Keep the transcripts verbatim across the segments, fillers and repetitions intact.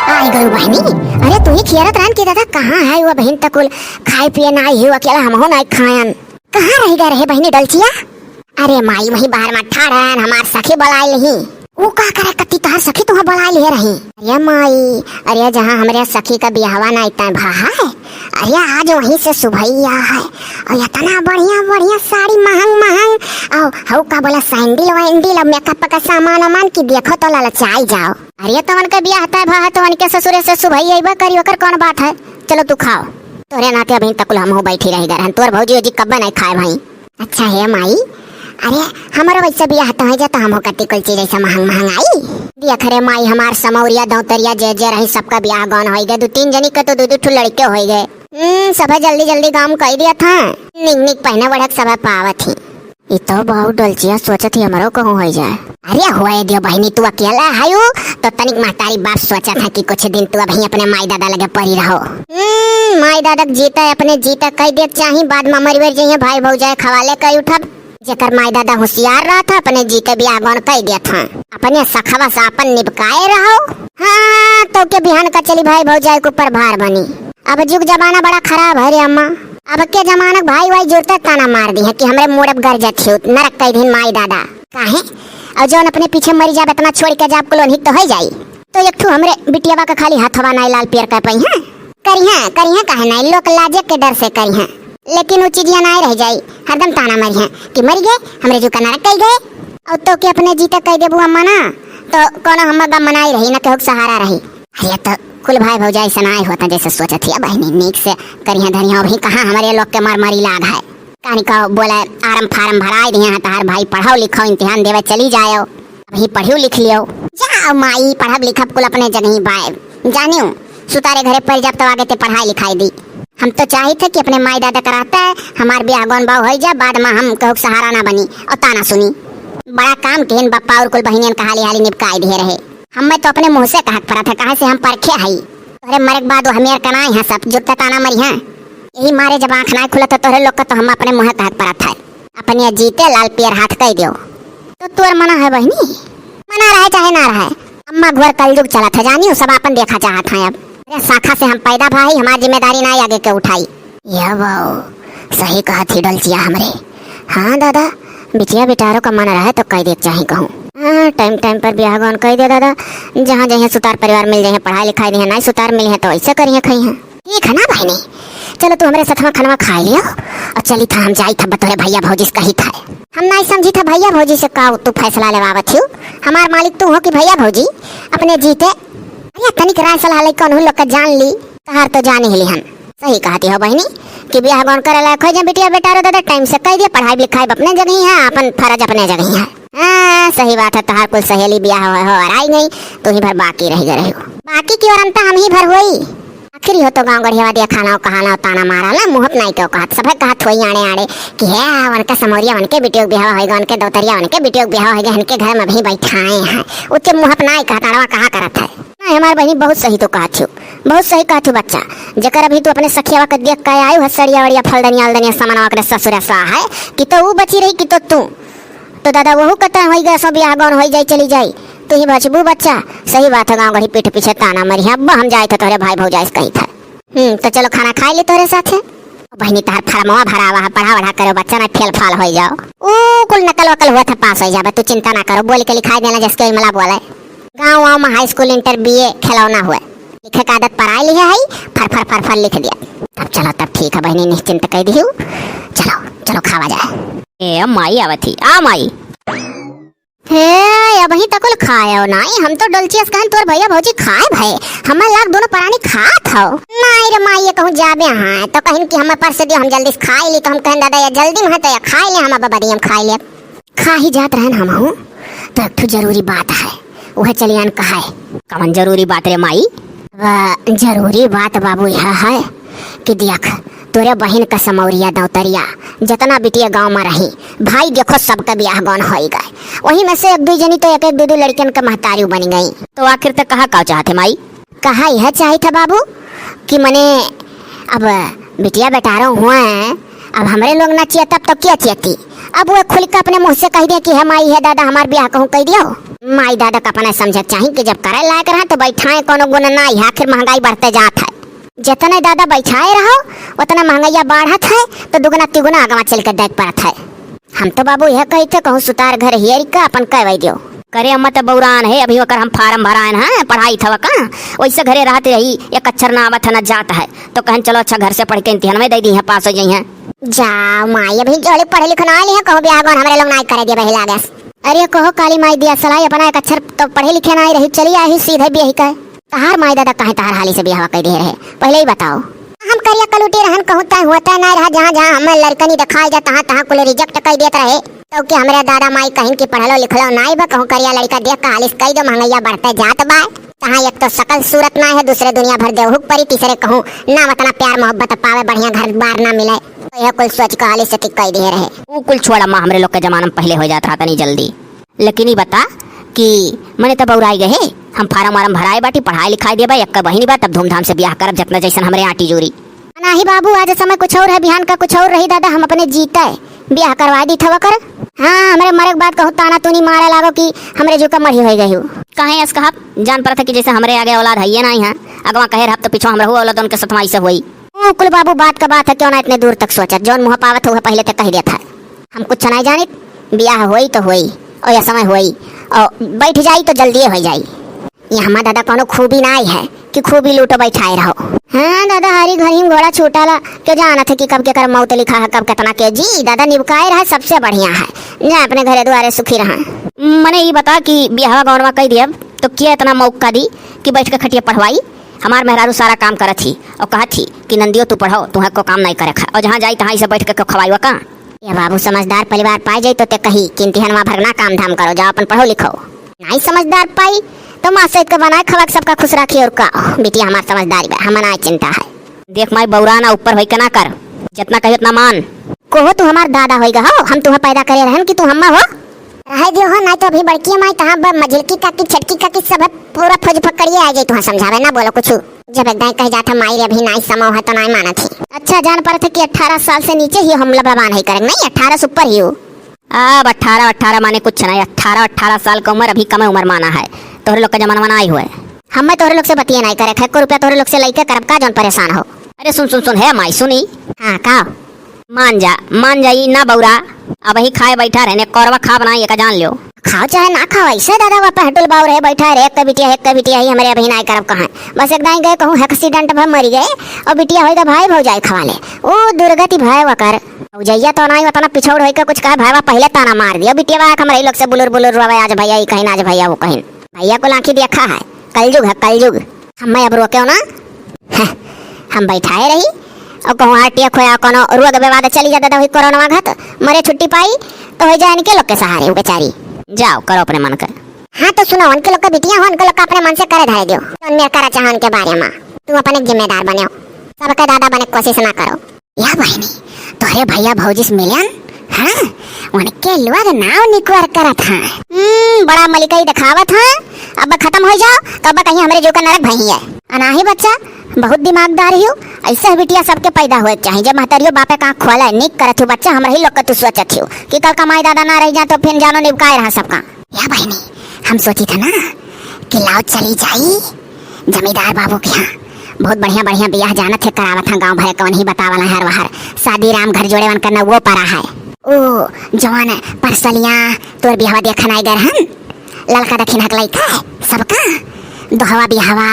आई गयो बहिनी। अरे तू ही खियारत रहन कि दादा कहाँ है वो बहिन तकुल, खाए पिए ना आई हो, अकेला हमहू ना खायन। कहाँ रह गए रहे बहिनी डलचिया? अरे माई, वहीं बाहर में ठाड़ रहन, हमार सखी बुलाए लिही। ऊ का करे कत्ती तहार सखी तुहाँ बुलाए लिहे रही? अरे माई, अरे जहाँ हमरे सखी का बियाहवा ना इतना भा है, अरे आज वहीं से सुबहिया है, और इतना बढ़िया बढ़िया साड़ी महंग महंग, और हऊ का बोला सैंडल वैंडल और मेकअप का सामान वामान की देखो तो ललचाई जाओ। अरे तो उनके बियाह तय भा है तो उनके ससुरे से सुबह अइबे करी, ओकर कौन बात है? चलो तू खाओ। तोरे नाते अभी तक हमहू बैठी रह गए रहन, तोर भौजी ओजी कब्बे नहीं खाए भाई। अच्छा हे माई, अरे हमरो वैसे बियाह तो है जा तो हमहू कत्ती कुल चीज ऐसा महंग महंग आई। देख रे माई, हमार समौरिया दौतरिया जे जे रही सबका बियाह गौन होई गए, दो तीन जनी के तो दो दो ठो लड़के होई गए। हम्म, सभे जल्दी जल्दी काम कई दिया था, निक निक पहने बढ़क सभे पावत ही। ई तो बहुत डलचिया सोचत ही हमरो कहूँ होई जाए। अरे होए दियो बहिनी, तू अकेला है यू, तो तनिक महतारी बाप सोचत है कि कुछ दिन तू अभी अपने माई दादा लगे परी रहो। हम्म, माई दादा के जीते अपने जीते कह देत चाही, बाद में मरी वर जइहे भाई भौजाई खवाले कह उठब। जेकर माई दादा होशियार रहत है, अपने जीते बियाह गौन कह देत है, अपने सखवा से अपन निपकाए रहो। हाँ, तो के बिहान का चली भाई भौजाई के ऊपर भार बनी। अब जुग जमाना बड़ा खराब है रे अम्मा। अब के जमाना के भाई वाई जुरते ताना मार दी है कि हमरे मूड़ब गरजत हियो, नरक कई दिन माई दादा। काहे? और जौन अपने पीछे मरी जाब, इतना छोड़ के जाब कुल उन्हीं तो हो जाई। तो एक ठो हमरे बिटियावा का खाली हथवा नाई लाल पियर कर पाई हैं। करिहाँ, करिहाँ काहे नाई, लोक लाजे के डर से करिहाँ। लेकिन वो चीजिया नाई रह जाई, हरदम ताना मरिहाँ कि मरी गए, हमरे जू का नरक कई गए। और तो के अपने जीते कह देबू अम्मा ना, तो कोनो हम गम मनाई रही, न केहू के सहारा रही। अरे तो कुल भाई भौजाई से नाई होता जैसे सोचत हिया बहिनी, नीक से करिहाँ धरिहाँ। अभी कहाँ हमरे लोग के मार मारी लाग है, कहानी का बोला आरम फारम भराई दिए हैं, तहार भाई पढ़ाओ लिखाओ, इम्तिहान देवे चली जाओ, अभी पढ़ियो लिख लियो। जाओ माई, पढ़ब लिखब कुल अपने जगही बाय, जानियो सुतारे घरे पड़ जाब तो आगे ते पढ़ाई लिखाई दी। हम तो चाहित है कि अपने माई दादा कराते हमार बियाह गौन बाव होई जा, बाद में हम केहू के सहारा ना बनी और ताना सुनी। बड़ा काम केहन बप्पा और कुल बहिनियन का हाली हाली निपकाई दिए रहे। हमें तो अपने मुँह से कहक परत है, काहे से हम परखे हई। तोहरे मरे के बाद वो हमें कनाई हैं सब, जुरते ताना मरी हैं। यही मारे जब आँख ना खुला तो तोहरे लोग का तो हम अपने मुँह कहक परत है। अपने जीते लाल पियर हाथ कह दियो। तो तोर मना है बहिनी? मना रहे चाहे ना रहे, अम्मा घोर कलयुग चलत है, जानियो सब आपन देखा चाहत हैं। अब अरे शाखा से हम पैदा भाई, हमार जिम्मेदारी ना आगे के उठाई। ये बहू, सही कहत ही डलचिया हमरे। हाँ दादा, बिटिया बिटारो का मन रहे तो कह देक चाही कहूँ। हाँ, टाइम टाइम पर बियाह गौन कह दे दादा, जहाँ जइहे सुतार परिवार मिल जइहे, पढ़ाई लिखाई दिहे, नाई सुतार मिले हैं तो ऐसे करिहे खाई हैं। ठीक है ना बहिनी, चलो तू हमरे सथवा खनवा खाई लियो और चली था, हम जाई था बतोरे भैया भौजी से कही था। हम नाई समझी था भैया भौजी से का तू फैसला लेवावत हियो, हमार मालिक तू हो कि भैया भौजी अपने जीते। अरे तनिक राय सलाह ले कौन लोग का जान ली, तहार तो जान ही ली हम। सही कहती हो बहिनी कि बियाह गौन करे लायक हो जा बिटिया बेटा रो दादा, टाइम से कह दिया, पढ़ाई लिखाई अपने जगह ही है, अपन फर्ज अपने जगह ही है। हाँ, सही बात है, तहार कुल सहेली बियाह हो, हो और आई गई, तू ही भर बाकी रह गए रहो। बाकी की और अंता हम ही भर होई। आखिर हो तो गाँव गढ़ियावा दिया खाना कहाना ताना मारा ला, मुहप नाई के कहत, सभे कहत होई आड़े आड़े कि हे उनके समौरिया उनके बिटियो बियाह होएगा, उनके दौतरिया उनके बिटियो बियाह होएगा, इनके घर में भी बैठाए हैं, उनके मुहप नाई कहत, अड़वा कहा करत है। नहीं, हमार बहिनी बहुत सही तो कहत हो, बहुत सही कहत हो बच्चा। जेकर अभी तू अपने सखियावा के देख के आयु है, सड़िया वड़िया फलदनिया अलदनिया सामानवा ओकरे ससुरे सा है, कि तो ऊ बची रही कि तो तू। तो दादा वहू कतरा होई गए, सो बियाह गौन होई जाई, चली जाई, तू ही बचबू बच्चा। सही बात है, गाँव गढ़ी पीठ पीछे ताना मरी है। अब हम जाए थे तोहरे भाई भौजाई से कही थे। हम्म, तो चलो खाना खाई ले तोहरे साथे। बहिनी तहार फरमवा भरावा है, पढ़ा वढ़ा करो बच्चा, ना फेल फाल होई जाओ। ऊ कुल नकल वकल हुआ था, पास होई जाबे, तू चिंता ना करो, बोल के लिखाई देना जैसे कोई मला बोले। गाँव वाँव में हाई स्कूल, इंटर, बीए खिलौना हुए। लिखे का आदत पराई लिहे हई, फर फर फर फर लिख दिया। तब चलो, तब ठीक है बहिनी, निश्चिंत कह दिहू। चलो, चलो खावा जाए। ए माई आवत ही, आ माई। हे, अबही तक कुल खायो नाई, हम तो डोलचियस कहन तोर भैया भौजी खाए भए, हमार लाग दोनों परानी खात हो। नाई रे माई, ये कहूँ जाबे हाँ, तो कहिन कि हमें परस दियो, हम जल्दी से खाई ली, तो हम कहन दादा ये जल्दी में है तो ये खाई ले, हम अब बदियम खाई ले। खा ही जात रहन हमहू, तो एक ठो जरूरी बात है, वह चलियान कहाए। कवन जरूरी बात रे माई? वह जरूरी बात बाबू यह है कि देख, तोरे बहिन का समौरिया दौतरिया, जतना बिटिया गाँव में रही, भाई देखो सबके बियाह गौन होई गए। वही में से एक दो जनी तो एक एक दो दो लड़कियन के महतारी बन गई। तो आखिर तक कहा का चाहत है माई? कहा यह चाहित है बाबू कि मने अब बिटिया बेटारो हुआ है, अब हमरे लोग ना चियतब तो क्या चियती? अब वो खुल के अपने मुँह से कह दे कि हे माई हे दादा हमार बियाह कहूँ कह दियो। माई दादा का अपना समझे के चाही कि जब करे लायक रहा तो बैठाए कोनो गुण नाई है, आखिर महंगाई बढ़ते जात है। जितने दादा बैठाए रहो उतना महंगाइया बढ़त है, तो दुगना तिगुना आगवा चल के देख पड़त है। हम तो बाबू यह कही थे, कहूँ सुतार घर हेर का अपन कहवाई दियो। करे अम्मा त बौरान है, अभी ओकर हम फार्म भरायन है, पढ़ाई थवा का, वैसे घरे रहत रही, एक अक्षर ना आवत है ना जात है, तो कहन चलो अच्छा घर से पढ़ के इम्तिहान में दे दी है, पास हो जाई है। जाओ माई, अभी जोड़ी पढ़े लिखे ना आइली है, कहूँ ब्याह गौन हमरे लोग नाई करे दिए बहिला गैस। अरे कहो काली माई दिया सलाई, अपना एक अक्षर तो पढ़े लिखे ना आई रही, चली आई सीधे ब्याह का। तहार माई दादा काहे तहार हाली से बियाहवा कइ दिहे रहे, पहिले ही बताओ। हम करिया कलूटी रहन कहूँ तय हुआ तय नाय रहा, जहाँ जहाँ हमें लड़कनी देखाई जा तहाँ तहाँ कुल रिजेक्ट कइ देत रहे। तो कि हमरे दादा माई कहिन कि पढ़लो लिखलो नाय बा, कहूँ करिया लड़का देख के हाली से कइ दो, महंगैया बढ़ते जात बा। तहाँ एक तो सकल सूरत नाय है, दूसरे दुनिया भर देवहुक परी, तीसरे कहूँ ना उतना प्यार मोहब्बत पावे, बढ़िया घर बार ना मिले। तो यह कुल सोच के हाली से कि कइ दिहे रहे। ऊ कुल छोड़ अम्मा, हमरे लोग के जमाना में पहिले हो जात रहा तनी जल्दी। लेकिन ई बता कि मने त बौराई गए, हम फार्म वार्म भराए बाटी, पढ़ाई लिखाई देबा, एक बहिनी बा, तब धूमधाम से बियाह करब, जतना जैसन हमरे आटी जोरी। नाही बाबू, आज समय कुछ और है, बिहान का कुछ और रही दादा, हम अपने जीते बियाह करवा दी थवा कर। हाँ, हमरे मरे के बाद कहूँ ताना तूनी मारे लागो कि हमरे जो का मरी होई गई हो। काहे अस कहब, जान परत है कि जैसे हमरे आगे औलाद हइये नाही है, अगवा कहे रहब तो पिछवा हमरहू औलाद उनके सतवा ऐसे होई। ओ कुल बाबू, बात का बात है, क्यों ना इतने दूर तक सोचत, जौन मुँह पावत हुआ पहिले तक कह देत है। हम कुछ नहीं जानित, बियाह होई तो होई, और यह समय होई, और बैठ जाई तो जल्दिए हो जाई। ये हमार दादा कोनो खूबी ना आई है कि खूबी लूटो बैठाए रहो। हाँ दादा, हरी घरी में घोड़ा छूटाला, के जानत है कि कब केकर मौत लिखा है, कब कितना के जी। दादा निबकाए रहा सबसे बढ़िया है, जा अपने घरे दुआरे सुखी रहा। मने ई बता कि बियाहवा गौनवा कई दियब तो किया इतना मौका दी कि बैठ के खटिया पढ़वाई? हमार मेहरारू सारा काम करत ही और कहत ही कि नंदियो तू पढ़ो, तुहे को काम नहीं करे खा, और जहाँ जाई तहाँ इसे बैठ के क्यों खवाई का? ये बाबू समझदार परिवार पाए जाई तो ते कही कि इम्तिहान वहाँ भरना काम धाम करो, जाओ अपन पढ़ो लिखो। नहीं समझदार पाई तो माँ सहित के बनाए खवा के सबका खुश रखी और का। बिटिया हमार समझदारी बा, हम ना चिंता है। देख माई बौरा ना ऊपर होई के ना कर, जितना कही उतना मान। कोहो तू हमार दादा होई गा हो, हम तुहे पैदा करे रहन कि तू हम्मा हो? रहे दियो हो, नहीं तो अभी बड़की माई तहाँ ब-, मझिलकी काकी, छटकी काकी सब है, पूरा फौज फकड़िए आ जाई तुहाँ समझावे, ना बोलो कुछ। जब एक दाई कह जात है माई रे अभी नाई समाओ है तो नाई मानत ही। अच्छा जान परत है कि अठारह साल से नीचे ही हम लबड़बान है करें, नहीं अठारह से ऊपर ही हो। अब अठारह अठारह माने कुछ नहीं, अठारह अठारह साल का उम्र अभी कम उम्र माना है, तोहरे लोग का जमाना में नाई हुए। हमें तोहरे लोग से बतिया नाई करे, एको रुपया तोहरे लोग से लइके करब का जौन परेशान हो। अरे सुन सुन सुन, हे माई सुनी। हाँ का? मान जा, मान जाई ना बौरा। अबही खाए बैठा रहने, कौरवा खा बनाई, एका जान लियो। खाओ चाहे ना खाओ, ऐसे दादा वह पहटुल बाऊ रहे बैठा रहे, एक बिटिया, एक बिटिया ही हमरे अबही नाई करब कहाँ। बस एक दाई गए कहूँ एक्सीडेंट भर मरी गए, और बिटिया होई तो भाई भौजाई खवा ले। ओ दुर्गति भय वकर। भौजैया तो नाई उतना पिछौड़ होई के कुछ कहे, भाईवा पहले ताना मार दिया, बिटिया बा हमरे लोग से बुलुर बुलुर रोवे, आज भैया ही कहीं, आज भैया वो कहीं। भैया को लाखी देखा है, कलयुग है, कलयुग। हमें अब रोक्यो ना, हैं, हम बैठाए रही और कहूँ हार्ट अटैक होया, कोनो रोग विवाद चली जाता, तो वही कोरोना घात मरे छुट्टी पाई, तो हो जाए इनके लोग के सहारे, वो बेचारी। जाओ, करो अपने मन के। हाँ, तो सुनो, उनके लोग के बिटिया हो, उनके लोग का अपने मन से करे धरे दियो, तो उनमें करा चाहो उनके बारे में, तू अपने जिम्मेदार बनो, सबके दादा बने के कोशिश ना करो। या बहिनी, तोहरे भैया भौजी से मिलन? हाँ, उनके लोग नाव निकुअर करत हैं। हम्म, बड़ा मलिकई देखावत हैं। अब खत्म हो जाओ, तब कहीं हमरे जो का नरक भई है। अनाही बच्चा, बहुत दिमागदार हियो। ऐसे बिटिया सबके पैदा होए के चाही। जब महतरियो बापे का खोले, निक करत हो बच्चा, हमरे ही लोग का तू सोचत हो कि कल का माई दादा ना रह जाए तो फिर जानो निबकाए रहा सबका। या बहिनी, हम सोची था ना कि लाओ चली जाई जमींदार बाबू के यहाँ। बहुत बढ़िया बढ़िया बियाह जानत है, करावत हैं गाँव भर के, वहीं बतावला हर वहर। शादी राम घर जोड़े वन करना वो परा है। ओ जवान परसलिया तोर बियाहवा देखन आई गए हम, ललका दखिन हक लइका सबका दोहवा बियाहवा।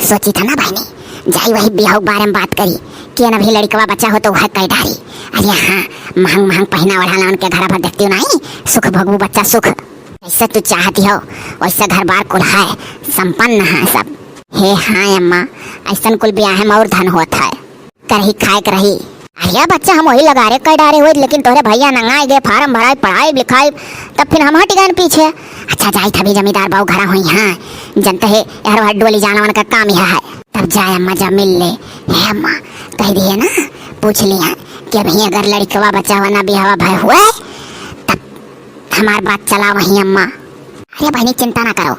सोची था ना बहिनी, जाई वही बियाह के बारे में बात करी कि अभी लड़कवा बच्चा हो तो वह कह डारी। अरे हाँ, महंग महंग पहना ओढ़ाला उनके घर भर देखती हो नहीं, सुख भोगबू बच्चा सुख। जैसे तू चाहती हो वैसे घर बार कुल है, संपन्न है सब। हे हाँ अम्मा, ऐसन कुल ब्याह में और धन होत है, करही खाए के रही। अरे बच्चा, हम वही लगारे कह डारे हुए, लेकिन तोहरे भैया नंगाए गए, फार्म भराई, पढ़ाई लिखाई, तब फिर हम हट गए पीछे। अच्छा जाई थी जमींदार बाबू घरा हुई, हाँ जनते है यार, वह डोली जानवन का काम यह है। तब जाए अम्मा जब मिल ले, हे अम्मा कह दिए ना, पूछ लिया कि अभी अगर लड़कवा बच्चा वना बियाहवा भय हुए तब हमार बात चला वही अम्मा। अरे बहिनी चिंता ना करो,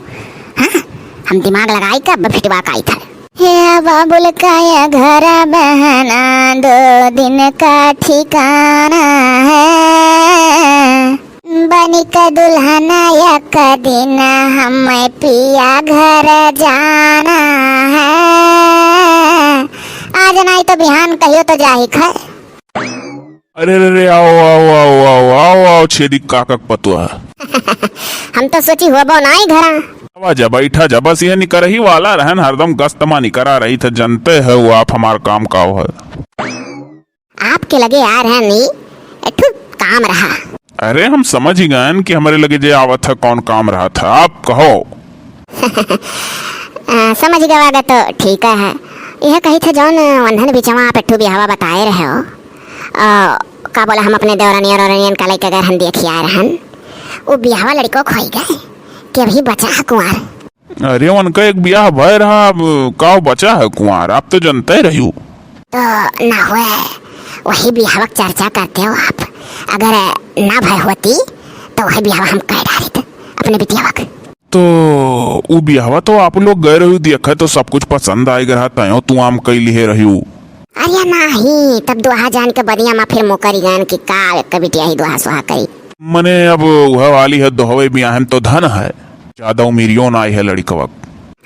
हाँ हम दिमाग लगाई के अब फिटवा के आई था। हे बाबुल का ये घर बहना दो दिन का ठिकाना है। बनिक दुल्हन एक दिन हमें पिया घर जाना है। आज नाहीं तो बिहान कहियो तो जाहिक है। अरे, अरे, अरे, आओ, आओ, छेदी काका क पतोह। हम तो सोची होबो नाहीं घरा। आवा जा, बैठा जा, बस यह निकरही वाला रहन, हरदम गस्त मा निकरा रहित है, जनते हो आप हमार काम का है। आपके लगे आए रहन, एक ठो काम रहा। अरे, हम समझ ही गयन कि हमरे लगे जे आवत है, कौन काम रहत है, आप कहो। आ, समझ गवा गा तो ठीक है। यह कहित है, जौन वन्हन बिचवा आप एक ठो बियाहवा बताए रहे हो, आ, का बोला, हम अपने देवरानियन औरनियन का लइके गए रहन, देखि आए रहन, वो बियाहवा लड़िको क होइ गए कि अबहीं बचा है कुंवार। अरे, उनका एक बियाह भय रहा, अब काव बचा है कुंवार, आप तो जनते रह्यू। तो ना हुए, वही बियाहवा क चर्चा करते हो आप। अगर ना भय होती, तो वही बियाहवा हम कइ डारित अपने बिटियावा क। तो उ बियाहवा तो आप लोग गए रह्यू, देखे तो सब कुछ पसंद आइ गए रहा, तयो तू आम कइ लिहे रह्यू। अरे नाहीं, तब दोहा जान के बदिया मा फिर मुकरी गयन कि का एक बिटिया ही दोहा सोहा करी। मने अब वह वाली है, दोहवे बियाहन तो धन है। ज्यादा उमिरियो नाहीं है लड़िकवा क।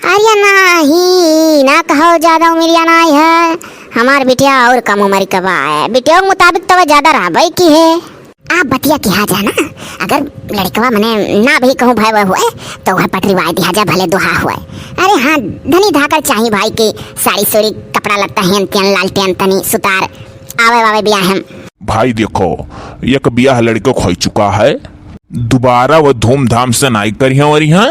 अरे नाहीं, ना कहो ज्यादा उमिरिया नाहीं है, हमार बिटिया और कम उमर क बा है। बिटिया के मुताबिक तो वह ज्यादा रहबे की है। आप बतिया किहा जाना, अगर लड़िकवा मने ना भी कहूँ भय वह हुए, तो वह पटरिवाए दिहा जा, भले दोहा हुए। अरे हाँ, धनी धाकड़ चाही भाई के, साड़ी सूड़ी, कपड़ा लत्ता, हेन तेन, लालटेन तनी सुतार, आवे वावे बियाह हम। भाई देखो, एक बियाह लड़िको क होइ चुका है, दुबारा वो धूमधाम से नाई करिहैं वरिहैं,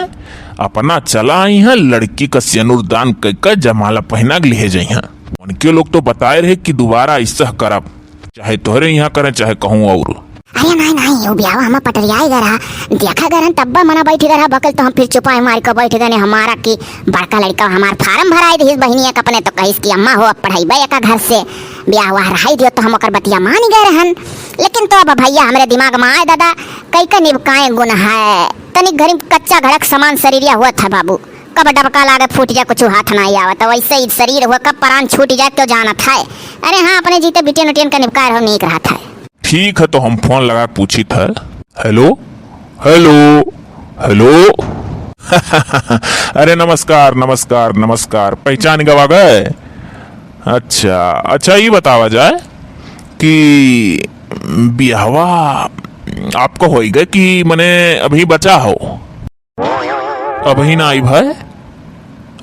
अपना चला आइहैं, लड़की क सेनुर दान कइके जमाला पहिना के लिहे जइहैं। उनके लोग तो बताए रहे कि दुबारा अइसा करब, चाहे तोहरे इहाँ करें, चाहे कहूँ और। अरे नाहीं, नाहीं, वो बियाहवा हमार पटरियाए गए रहा, देखा गए रहन, तब्बा मना बैठ गए रहा, बकल तो हम फिर चुपाई मार के बैठ गए, हमारा कि बड़का लड़िका हमार फारम भराए दिहिस बहिनिया क अपने, तो कहिस कि अम्मा हो, अब पढ़ाई बे एका घर से, बियाह हुआ रहाई दियो, तो हम ओकर बतिया मान गए रहन। लेकिन तो अब भइया हमरे दिमाग मा आए दादा, कई का निबकाए गुन है। तनिक घरी कच्चा घड़क समान शरीरिया हुआ था बाबू, कब डबका लागे फूट जाए, कुछ हाथ नाहीं आवत, वैसे ही शरीर हुआ कब परान छूट जाए, क्यों जानत है। अरे हाँ, अपने जीते बिटियन उटियन का निबकाए रहो, नीक रहत है। ठीक है, तो हम फोन लगा के पूछित है। हेलो, हेलो, हेलो। अरे नमस्कार, नमस्कार, नमस्कार। पहचान गवा गए? अच्छा, अच्छा, ई बतावा जाए कि बियाहवा आपका होई गए कि मने अभी बचा हो? अबहीं ना आई भाई?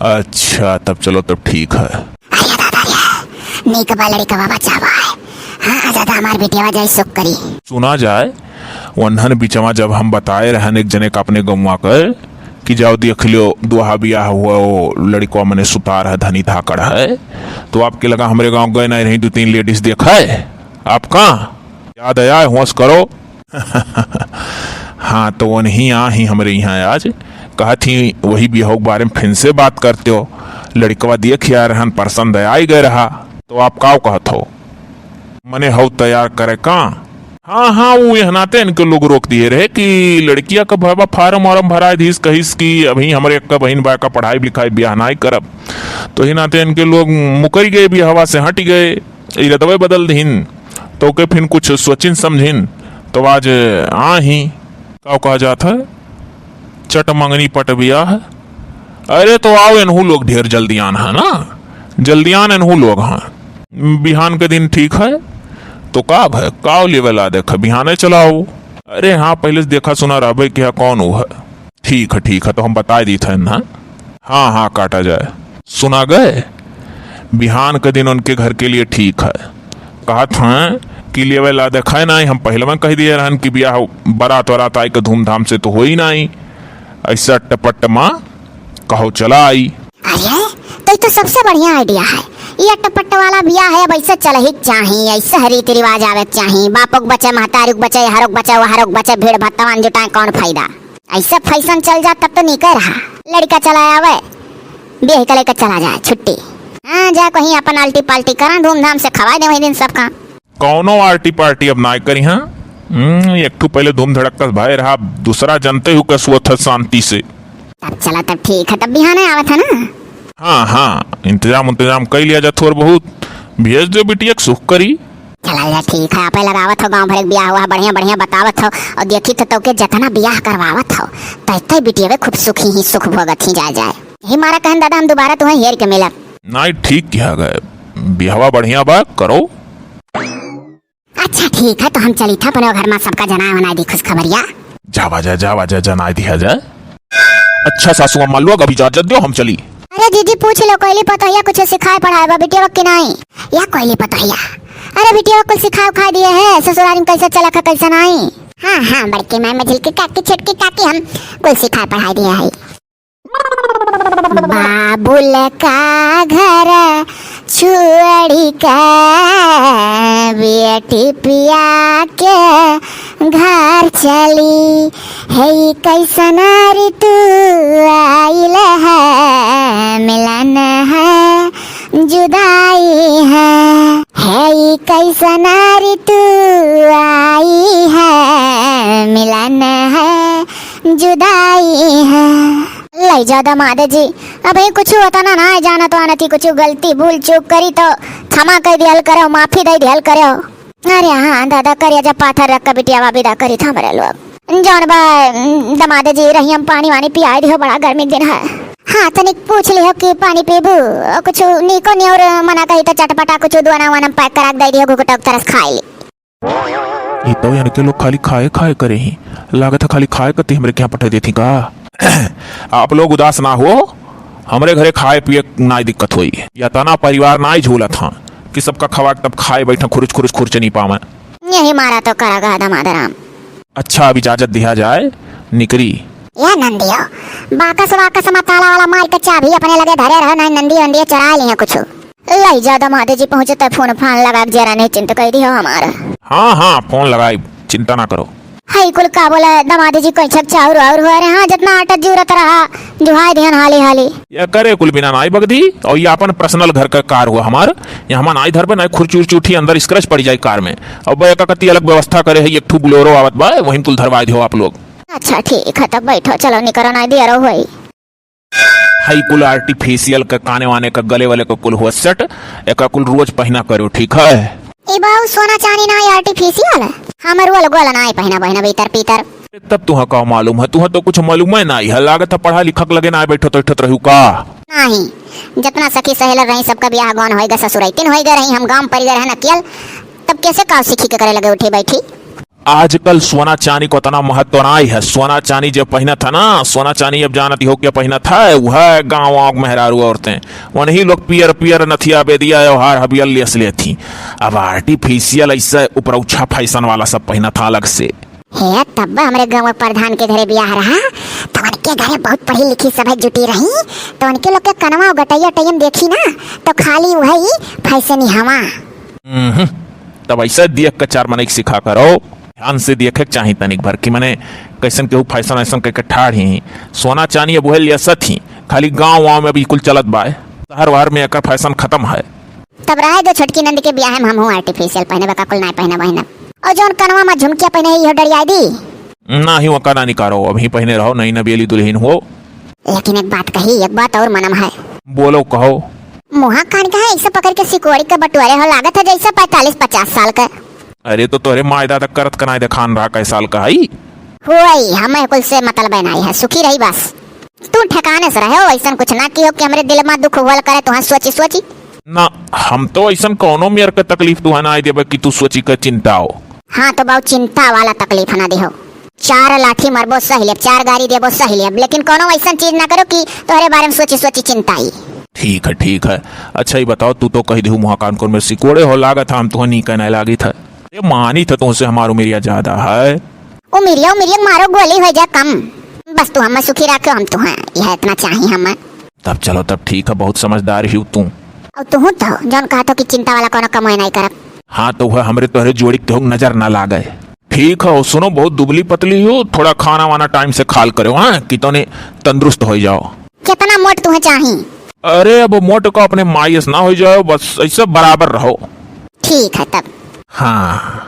अच्छा, तब चलो, तब ठीक है। अरे दादा रे, नीक बा लड़िकवा बचावा है। हाँ, आ दादा, हमार बेटियावा जाई सुख करी। सुना जाए, वन्हन बिचवा जब हम बताए रहन एक जने का अपने गौवा कर कि जाओ देख लियो, दुहा बियाह हुआ, वो लड़िकवा मने सुतार है, धनी धाकड़ है, तो आपके लगा हमरे गाँव गए नाहीं रही, दो तीन लेडीज देखा है आपका, याद आया है, होश करो। हाँ, तो उन्हीं आ ही हमरे इहाँ आज, कहत ही वही बियाह के बारे में फिन से बात करते हो। लड़िकवा देख आए रहन, पसंद आई गए रहा, तो आप काव कहत हो? मने हौ तैयार करे का? हाँ, हाँ, वो यह नाते इनके लोग रोक दिए रहे कि लड़किया का भरवा फार्म वार्म भराए दीस, कहिस कि अभी हमरे एक बहिन बा का पढ़ाई लिखाई बियाह नाई करब, तो ही नाते इनके लोग मुकरी गए, बियाहवा से हट गए। इरदवे बदल दिहिन, तो के फिन कुछ सोचिन समझिन, तो आज आ ही, का कहा जात है, चट मंगनी पट बियाह। अरे तो आओ, एनहू लोग ढेर जल्दियान है ना, जल्दियान एनहू लोग हैं। बिहान के दिन ठीक है, तो का भय, का लेवे ला देख, बिहाने चलाओ। अरे हाँ, पहले से देखा सुना रहबे कि हाँ, कौन वो है। ठीक है, ठीक है, तो हम बताए दीत है ना। हाँ, हाँ, काटा जाए। सुना गए, बिहान के दिन उनके घर के लिए ठीक है। कहत हैं कि लेवे ला देखाए नाई, हम पहले में कह दिए रहन कि बियाह बारात वारात आई के धूमधाम से तो होई नाई, ऐसा अट्टपट्ट माँ कहो चला आई। अरे, तो ये तो सबसे बढ़िया आइडिया है। ये अट्टपट्ट वाला बियाह है, अब ऐसे चलही के चाही, ऐसे रीति रिवाज आवे के चाही। बापो के बचे, महतारी के बचे, हरो के बचे, वहरो के बचे, भीड़ भत्तवान जुटाए, कौन फायदा? ऐसे फैशन चल जा तब तो नीके रहा। लड़िका चला आवे, बियाह के लेके चला जाए, छुट्टी। हाँ, जा कहीं अपन आल्टी पाल्टी करा, धूमधाम से खवाए दे वही दिन सबका। कौनो आर्टी पार्टी अब नाय करी, हाँ? हम्म, एक ठो पहले धूम धड़क्का से भय रहा, दूसरा जनते हो कस वो था शांति से। तब चला, तब ठीक है, तब बिहाने आवत है ना? हाँ, हाँ, इंतजाम उंतजाम कई लिया जा थोर बहुत, भेज दो बिटिया के सुख करी। चला जा, ठीक है, आपे लगावत हो, गाँव भर एक बियाह हुआ है, बढ़िया बढ़िया बतावत हो, और देखी तो तोके जतना बियाह करवावत हो, तै तै बिटियवे खूब सुखी ही सुख भोगत ही जाए जाए। यही मारा कहन दादा, हम दोबारा तुहें हेर के मिलब। नाई, ठीक किहा गए, बियाहवा बढ़िया बा, करो। अच्छा ठीक है, तो हम चली था अपने घर में सबका जनाए वनाए दी खुशखबरिया। जावा जा, जावा जा, जनाए दिया जा। अच्छा सासू अम्मा लोग, अब इजाजत दो, हम चली। अरे दीदी, पूछ लो, कोइली पतोहिया कुछ सिखाए पढ़ाए बा बिटिया कि नाई? या कोइली पतोहिया, अरे बिटिया कुल सिखाए उखाए दिए है, ससुरारी में कैसे चलत है, कैसे नाई? हाँ हाँ, बड़की माई, मझिलकी काकी, छोटकी काकी, हम कुल सिखाए पढ़ाए दिए है। बाबुल का घर छोड़ी के बेटी पिया के घर चली, है ई कैसन ऋतु आइल है, मिलन है जुदाई है, है ई कैसन ऋतु आई है, मिलन है जुदाई है। लई जा दमाद जी, अबहीं कुछ होता ना, ना जानत वानत ही कुछ गलती भूल चूक करी तो क्षमा कर दियल करो, माफी दे दियल करो। अरे हाँ दादा, करिया जब पाथर रख के बिटियावा विदा करी था हमरे लोग। जौन बा, दमाद जी, रही हम पानी वानी पियाए दिहो, बड़ा गर्मी के दिन है। हाँ, तनिक पूछ लिहो कि पानी पीबू, और कुछ नीको नियोर मना कही तो चटपटा कुछ दुआना वाना पैक करा के दे दिहो, घुघुटा के तरस खाए ली। ई तो यानी के लोग खाली खाए खाए करे ही। लागत है खाली खाए कती हमरे के यहाँ पठा देती का? आप लोग उदास ना हो, हमरे घरे खाए पिए नाई दिक्कत होई। या तना परिवार नाई झूलत हाँ कि सबका खवा के तब खाए बैठा खुरुच खुरुच खुरचनी पावे। यही मारा तो करा गा दमाद राम। अच्छा, अब इजाजत दिया जाए, निकरी। या नंदियो, बाकस वाकस मा ताला वाला मार के चाबी अपने लगे धरे रहो, नहीं नंदी वंदी चुरा लिहे कुछ। लई जा दमाद जी, पहुँचते फोन फान लगा के जरा निश्चिंत कई दियो हमार। हाँ, हाँ, फोन लगाई, चिंता ना करो। हई कुल का बोला दमाद जी, कोई छक चाउर वाउर हुआ रे? हाँ, जितना आटा जूरत रहा, जुहाई दिहन हाली हाली। या करे कुल बिना नाई बगदी, और ये अपन पर्सनल घर का कार हुआ हमार। यहाँ नाई धरबे, नाई खुरची उर्ची उठी, अंदर स्क्रैच पड़ जाए कार में। और बे का कती अलग व्यवस्था करे है, एक ठू बोलेरो आवत बा, वहीं कुल धरवाई दियो आप लोग। अच्छा ठीक है, तब बैठो, चलो निकरो, नाई दिया रहो होई। हई कुल आर्टिफिशियल के काने वाने के, गले वाले के कुल हुआ सेट, एका कुल रोज पहिना करो, ठीक है? ई बाऊ सोना चानी ना, आर्टिफिशियल। हमर वो लोग वाला ना पहिना बहिना भीतर पीतर। तब तुहा का मालूम है? तुहा तो कुछ मालूम है ना, यह लागत है पढ़ा लिखा के लगे ना बैठो तो बैठत रहू का? नहीं, जितना सखी सहेलर रही सबका बियाह गौन होइगा, ससुरैतिन होइगा रही, हम गांव परिगर है न कियल, तब कैसे का सीखी के करे लगे उठी बैठी? आजकल सोना चानी को इतना महत्व नाई है। सोना चानी जब पहिनत है ना, सोना चानी अब जानत हो क्या पहिनत है, वह गाँव वाँव के मेहरारू औरतें, वनही लोग पियर पियर नथिया बेदिया और हार हबियल लेस लेत ही। अब आर्टिफिशियल ऐसे उपरौछा फैशन वाला सब पहिनत है अलग से। हे, तब हमरे गाँव के प्रधान के घरे बियाह रहा, तो उनके घरे बहुत पढ़ी लिखी सभे जुटी रही, तो उनके लोग के कनवा और गटैया टैयन देखी ना, तो खाली वही फैशनी हवा। हम्म, तब ऐसे देख के चार मनई के सिखा करो। ध्यान से देखे के चाही तनिक भर कि मने कैसन केहू फैशन वैशन कह के ठाढ़ ही। सोना चानी अब उहे लेसत ही, खाली गाँव वाँव में बिल्कुल चलत बाय, शहर वहर में एकर फैशन खत्म है। तब रहे दो, छोटकी नंद के बियाह में हमहू आर्टिफिशियल पहने बा, कुल नाय पहने बहिना। और जौन कनवा में झुमकिया पहने है, इहो डरियाई दी। ना ही वो कना निकारो, अभी पहने रहो, नई नबेली दुल्हन हो। लेकिन एक बात कही, एक बात और मनम है। बोलो, कहो। मुहा कान का है, ऐसे पकड़ के सिकोड़ी के बटुअरे हो, लागत है जैसे पैंतालीस पचास साल का। अरे तो तोहरे माय दादा करत कनाय देखान रहा, कै साल का हई? होई, हमें कुल से मतलब नाई है, सुखी रही बस। तू ठिकाने से रहे हो, ऐसन कुछ ना किहो कि हमरे दिल में दुख होल करे तुहा सोची सोची। ना, हम तो ऐसन कौनो मेर के तकलीफ तुहा ना आए देबे कि तू सोची के चिंता हो। हाँ तो बाऊ, चिंता वाला तकलीफ ना दिहो। चार लाठी मरबो सही लेब, चार गारी देबो सही लेब, लेकिन कौनो ऐसन चीज ना करो कि तोहरे बारे में सोची सोची चिंता आई। ठीक है, ठीक है। अच्छा, ये बताओ, तू तो कह दिहू मुहा कान कोर में सिकोड़े हो, लागत है हम तुहा नीक नाय लागित है। अरे मानी था तुमसे हमार उमिरिया ज्यादा है। उमिरिया, उमिरिया मारो गोली हो जा कम, बस तू हमें सुखी रखो, हम तुहा, यह इतना चाही हमें। तब चलो, तब ठीक है, बहुत समझदार ही तू। और तू तो जौन कहा तो कि चिंता वाला कोनो कमाई नहीं करब। हाँ, तो वह हमरे तोहरे जोड़ी के केहू नजर ना लागे। ठीक है, सुनो, बहुत दुबली पतली हो, थोड़ा खाना वाना टाइम से खाल करो, हाँ, कि तने तंदुरुस्त हो जाओ। कितना मोट तुहे चाही? अरे, अब मोट का अपने माई अस ना हो जाओ, बस ऐसे बराबर रहो। ठीक है तब। हाँ।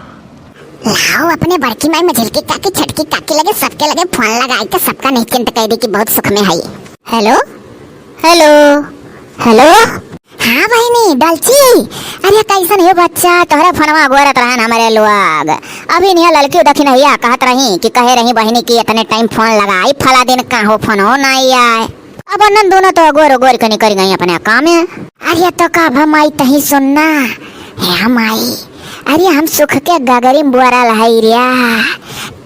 लाओ, अपने बड़की माई, मझिलकी काकी, छोटकी काकी लगे, सबके लगे फोन लगाई के सबका निश्चिंत कह दी कि बहुत सुख में है। हेलो, हेलो, हेलो। हाँ बहिनी डलची, अरे कइसन हो बच्चा, तोहरे फोनवा गोरत रहन हमरे लोग। अभी निया ललकी देखी नहिया कहत रही कि कहे रही बहिनी कि इतने टाइम फोन लगाई, फला दिन का हो फोन हो नाई आए। अब नन दोनों तो गोर गोर के निकल गई अपने काम में। अरे तो का अब माई तही सुनना, हे माई, अरे हम सुख के गगरी में बोरल है रिया,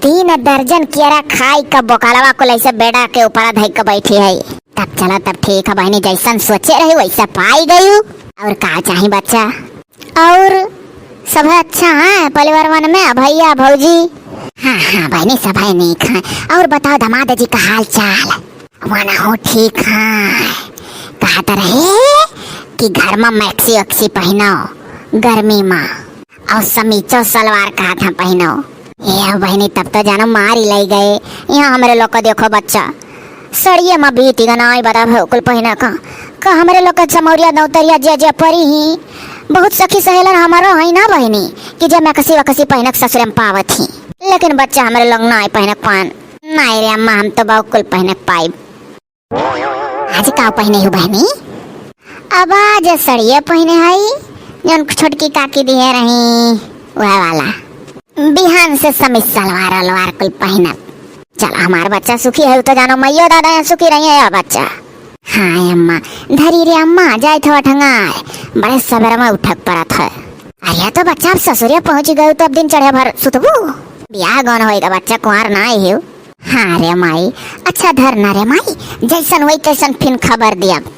तीन दर्जन केरा खाई का बोकलवा को लैसे बेड़ा के ऊपर धई के बैठी है। तब चला, तब ठीक है बहिनी, जैसन सोचे रही वैसे पाई गयू। और का चाही बच्चा? और सब अच्छा है परिवार वन में, भैया भौजी? हाँ हाँ बहिनी, सब है नीक है। और बताओ दामाद जी का हाल चाल? वना हो ठीक है। कहत रहे कि घर में मैक्सी वैक्सी पहनो गर्मी में, और समीचो सलवार कहत हैं पहनो। ए बहिनी, तब तो जानो मारी लई गए। यहाँ हमरे लोग को देखो बच्चा, सड़िए में बीत गनाई बदा भौकुल पहिने का। का हमरे लोग के चमौरिया दौतरिया जे जे परी ही, बहुत सखी सहेलन हमारो है ना बहिनी, कि जे मैक्सी वैक्सी पहिने के ससुरे में पावत ही। लेकिन बच्चा हमरे लोग नाई पहिने के पान। नाई रे अम्मा, हम तो भौकुल पहिने के पाई। आज का पहिने हो बहिनी? अब आज सड़िया पहिने हई, जौन छोटकी काकी दिहे रही, वह वाला। बिहान से समीज सलवार अलवार कुल पहिनब। चल, हमार बच्चा सुखी है, उ तो जानो मैयो दादा यहाँ सुखी रही है या बच्चा। हाँ अम्मा, धरी रे अम्मा, जाए थवा ठंगाए, बड़े सवेर में उठक पड़त है। अरे तो बच्चा, अब ससुरिया पहुँच गए तो अब दिन चढ़े भर सुतबू? बियाह गौन होई का बच्चा, कुंवार ना आई हो। हाँ रे माई, अच्छा धर ना रे माई, जैसन होई तैसन फिन खबर दियब।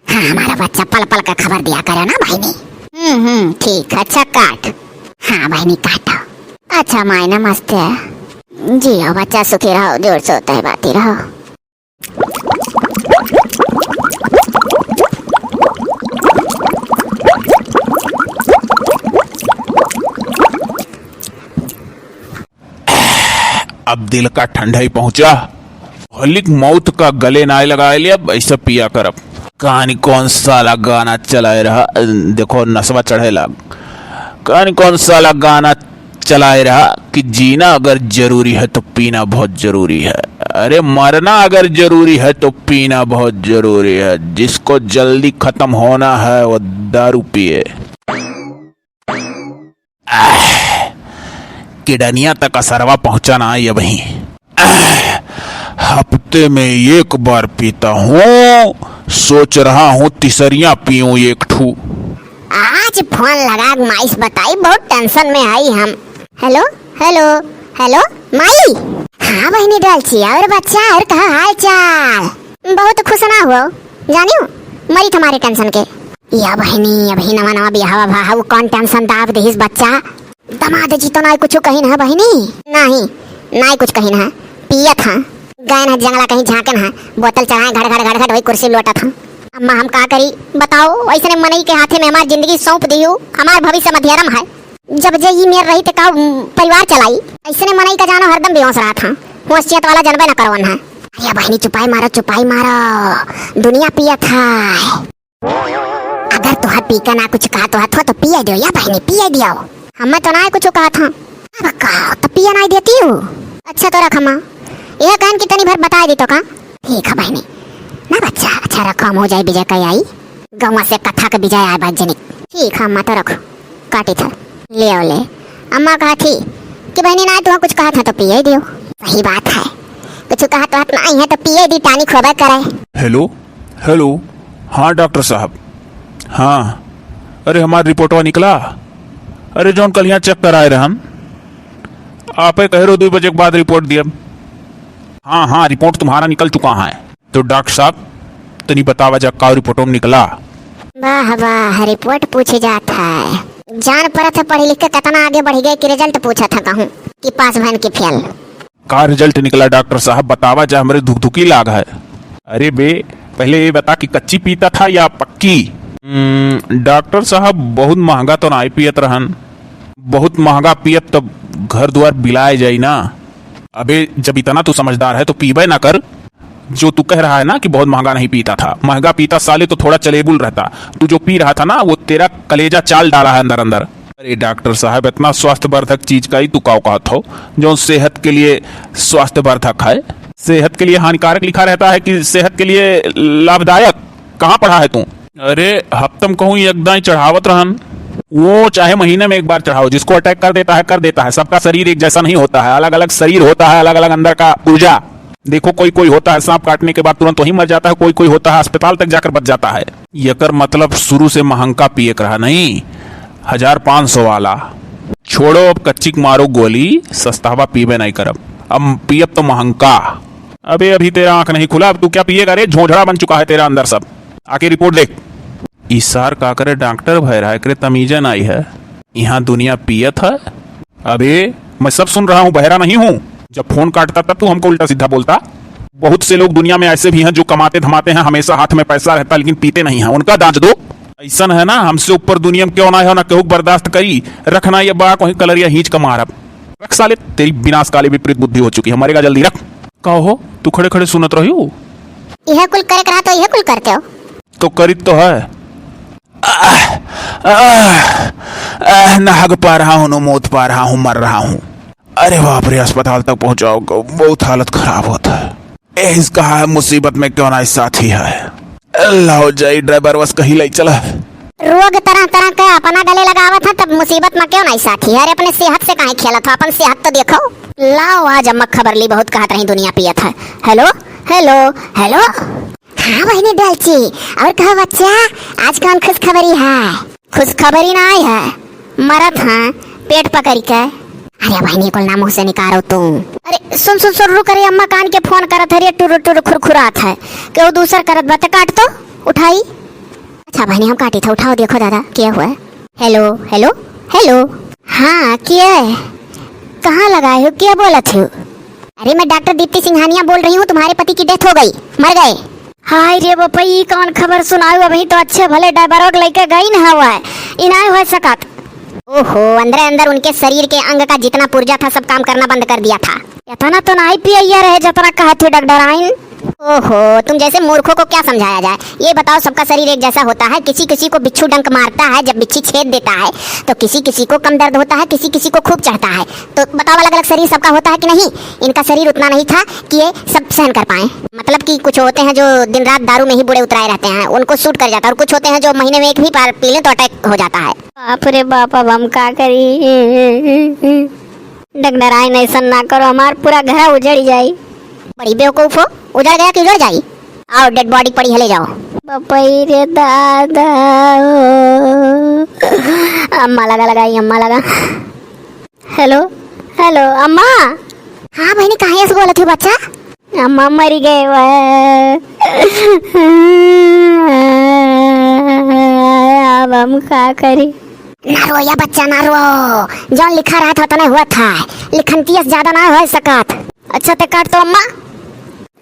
हाँ, हमारा बच्चा पल पल का खबर दिया करे ना बहिनी। हम्म हम्म, ठीक है, अच्छा काट। हाँ बहिनी काटो। अच्छा माई नमस्ते। जियो बच्चा, सुखी रहो, जोर से होता है बाती रहो। अब दिल का ठंडाई पहुंचा। हलिक मौत का गले नाय लगाए ले, अब ऐसा पिया करब। कहानी कौन साला गाना चलाए रहा, देखो नसवा चढ़े लाग। कहानी कौन साला गाना चलाए रहा कि जीना अगर जरूरी है तो पीना बहुत जरूरी है। अरे मरना अगर जरूरी है तो पीना बहुत जरूरी है। जिसको जल्दी खत्म होना है वो दारू पिए। आह, किडनिया तक असरवा पहुंचा ना आई अबहीं। आह, हफ्ते में एक बार पीता हूँ, सोच रहा हूँ तीसरिया पीऊँ एक ठू। आज फोन लगा के माई से बताई, बहुत टेंशन में आई हम। हेलो, हेलो, हेलो, माई। हाँ बहिनी डलची, और बच्चा, और कहा हाल चाल? बहुत खुश ना हो, जानियो, मरी तुम्हारे टेंशन के। या बहिनी, अबही नवा नवा बियाहवा भा है, वो कौन टेंशन दाब दिहिस बच्चा? दमाद जी तो नाई कुछ कहिन है बहिनी? नहीं, नाई कुछ कहिन है, पियत हैं। गए हैं जंगला कहीं झांकन है, बोतल चढ़ाए घड़ घड़ घड़ घड़ वही कुर्सी लोटत हैं। अम्मा हम का करी बताओ, ऐसने मनई के हाथे में हमार जिंदगी सौंप दिहू, हमार भविष्य अंधेरम है। जब जे ई मेर रही त का परिवार चलाई? ऐसने मनई का जानो हरदम बेहोश रहत हैं, होश चेत वाला जनबे न करवन है। अरे बहिनी चुपाई मारो, चुपाई मारो, दुनिया पियत है। अगर तुहा पी के ना कुछ कहत होत हो तो पिए दियो या बहिनी, पिए दियो। हमें तो ना कुछ कहत हूँ। अब कहो तो पिए ना देती हूँ। अच्छा तो रख अम्मा, यह कहन की तनी भर बताए दी तो का? ठीक है बहिनी। ना बच्चा, अच्छा रखो, हम हो जाए विजय कई आई। गौवा से कथा के विजय आए बात जनिक। ठीक है अम्मा तो रखो, काटी था। ले आओ ले। अम्मा कहा थी कि बहिनी ना तुहा कुछ कहा था तो पिए दियो। सही बात है, कुछ कहा तो नहीं है तो पिए दी, टानी खोबे करे। हेलो, हेलो, हाँ डॉक्टर साहब, हाँ, अरे हमार रिपोर्टवा निकला? अरे जौन कल यहाँ चेक कराए रहन, आपे कहे रहो दुई बजे के बाद रिपोर्ट दियब। हाँ, हाँ, रिपोर्ट तुम्हारा निकल चुका है। तो डॉक्टर साहब, तनी बतावा जा का रिपोर्टवा में निकला? वाह, वाह, रिपोर्ट पूछे जात है। जान परत है पढ़ी लिख के कितना आगे बढ़ गए कि रिजल्ट पूछत है कहूँ कि पास भन कि फेल। का रिजल्ट निकला डॉक्टर साहब, बतावा जा, हमरे धुकधुकी लाग है। अरे बे, पहले ये बता कि कच्ची पीता था या पक्की? हम्म, डॉक्टर साहब, बहुत महंगा तो नाई पियत रहन। बहुत महंगा पियत तब घर दुआर बिलाए जाई ना। अबे, जब इतना तू समझदार है तो पीबे ना कर। जो तू कह रहा है ना कि बहुत महंगा नहीं पीता था, महंगा पीता साले तो थोड़ा चलेबुल रहता। तू जो पी रहा था ना, वो तेरा कलेजा चाल डाला है अंदर अंदर। अरे डॉक्टर साहब, इतना स्वास्थ्यवर्धक चीज का ही तू काव कहत हो, जो सेहत के लिए स्वास्थ्यवर्धक है, सेहत के लिए हानिकारक लिखा रहता है कि सेहत के लिए लाभदायक? कहाँ पढ़ा है तू? अरे, हफ्तम कहूँ एक दाई चढ़ावत रहन। वो चाहे महीने में एक बार चढ़ाओ, जिसको अटैक कर देता है, कर देता है। सबका शरीर एक जैसा नहीं होता है, अलग-अलग शरीर होता है, अलग-अलग अंदर का ऊर्जा। देखो, कोई-कोई होता है सांप काटने के बाद तुरंत वहीं मर जाता है, कोई-कोई होता है अस्पताल तक जाकर बच जाता है। एकर मतलब शुरू से महंगा पिए के रहा नहीं, हजार पाँच सौ वाला। छोड़ो, अब कच्ची के मारो गोली, सस्तावा पीबे नहीं करब, अब पियब तो महंगा। अबे, अभी तेरा आंख नहीं खुला, अब तू क्या पिएगा रे? झोंझड़ा बन चुका है तेरा अंदर सब। आके रिपोर्ट देख। ई सार का करे, डॉक्टर भय रहा, एकरे तमीजे नाई है। यहाँ दुनिया पियत है। अबे, मैं सब सुन रहा हूँ, बहरा नहीं हूँ। जब फोन काटता तब तू हमको उल्टा सीधा बोलता। बहुत से लोग दुनिया में ऐसे भी हैं जो कमाते धमाते हैं, हमेशा हाथ में पैसा रहता है लेकिन पीते नहीं हैं, उनका दांच दो। ऐसन है ना, हमसे ऊपर दुनिया में क्यों ना हो, ना केहू के बर्दाश्त करी। रखना ये बा, कोई कलरिया हींच का मारब। रख साले, तेरी विनाशकाली विपरीत बुद्धि हो चुकी है, मरेगा जल्दी, रख। का हो, तू खड़े खड़े सुनत रही हो? यह कुल करे के रहा तो यह कुल करते हो। तो करित तो है। आह, आह, आह, ना हग पा रहा हूँ, ना मूत पा रहा हूँ, मर रहा हूँ। अरे बाप रे, अस्पताल तक पहुँचाओ, बहुत हालत खराब होता है। ए, इसका है मुसीबत में क्यों ना साथी है। लाओ जाई ड्राइवर, बस कहीं ले चला। रोग तरह तरह के अपना गले लगावत है, तब मुसीबत में क्यों नहीं साथी है? अरे अपने सेहत से काहे खेलत हो, अपन सेहत तो देखो। लाओ, आज अम्मा खबर ली, बहुत कहत रही दुनिया पियत है। हेलो, हेलो, हेलो। हाँ बहिनी डलची, और कहो बच्चा, आज कौन खुशखबरी है? खुशखबरी ना आई है, मरत है पेट पकड़ के। अरे बहिनी, कुल ना मुँह से निकारो तू। अरे सुन सुन सुन, रुक रे, अम्मा कान के फोन करत है रे, टुरु टुरु खुरखुरात है, केहू दूसर करत बा त काट तो, उठाई। अच्छा बहिनी, हम काटी था, उठाओ, देखो दादा क्या हुआ है। हेलो, हेलो, हेलो। हाँ, क्या है? कहाँ लगाए हो, क्या बोलत हो? अरे मैं डॉक्टर दीप्ति सिंघानिया बोल रही हूँ, तुम्हारे पति की डेथ हो गई, मर गए। हाय रे बापा, ई कौन खबर सुनायो? अबहीं तो अच्छे भले ड्राइवरों के लेके गई न हवा, ई नाय हो सकत। ओहो, अंदरे अंदर उनके शरीर के अंग का जितना पुर्जा था सब काम करना बंद कर दिया था। इतना तो नाई पियैया रहे जतना कहत थे डॉक्टर आइन। ओहो, तुम जैसे मूर्खों को क्या समझाया जाए? ये बताओ, सबका शरीर एक जैसा होता है? किसी किसी को बिच्छू डंक मारता है, जब बिच्छी छेद देता है तो किसी किसी को कम दर्द होता है, किसी किसी को खूब चढ़ता है। तो बताओ, अलग अलग शरीर सबका होता है कि नहीं? इनका शरीर उतना नहीं था कि ये सब सहन कर पाए। मतलब कि कुछ होते हैं जो दिन रात दारू में ही बुड़े उतराए रहते हैं, उनको सूट कर जाता है, और कुछ होते हैं जो महीने में एक भी बार पी लें तो अटैक हो जाता है। बाप रे बाप, अब हम का करी? डगडराइन ऐसन ना करो, हमार पूरा घर उजड़ जाई। बड़ी बेवकूफ हो, उजड़ गया कि उजड़ जाई? आओ, डेड बॉडी पड़ी है, ले जाओ। बपई रे दादा, ओ। अम्मा लगा, लगाई, अम्मा लगा। हेलो, हेलो, अम्मा। हाँ बहिनी, काहे ऐसे बोलत हो बच्चा? अम्मा मरी गए वह। अब हम का करी? ना रो या बच्चा, ना रो। जौन लिखा रहत होत ना हुआ था, लिखंतिया से ज्यादा ना हो सकत। अच्छा ते काट तो अम्मा।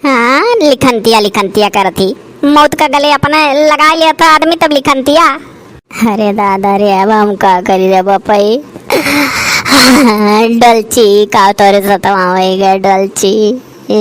हाँ, लिखंतिया, लिखंतिया करत ही। मौत का गले अपने लगा लिया था आदमी, तब लिखंतिया। अरे दादा रे, अब हम का करी रे बपई? डलची, का तोरे सतवा होई गए डलची? ए।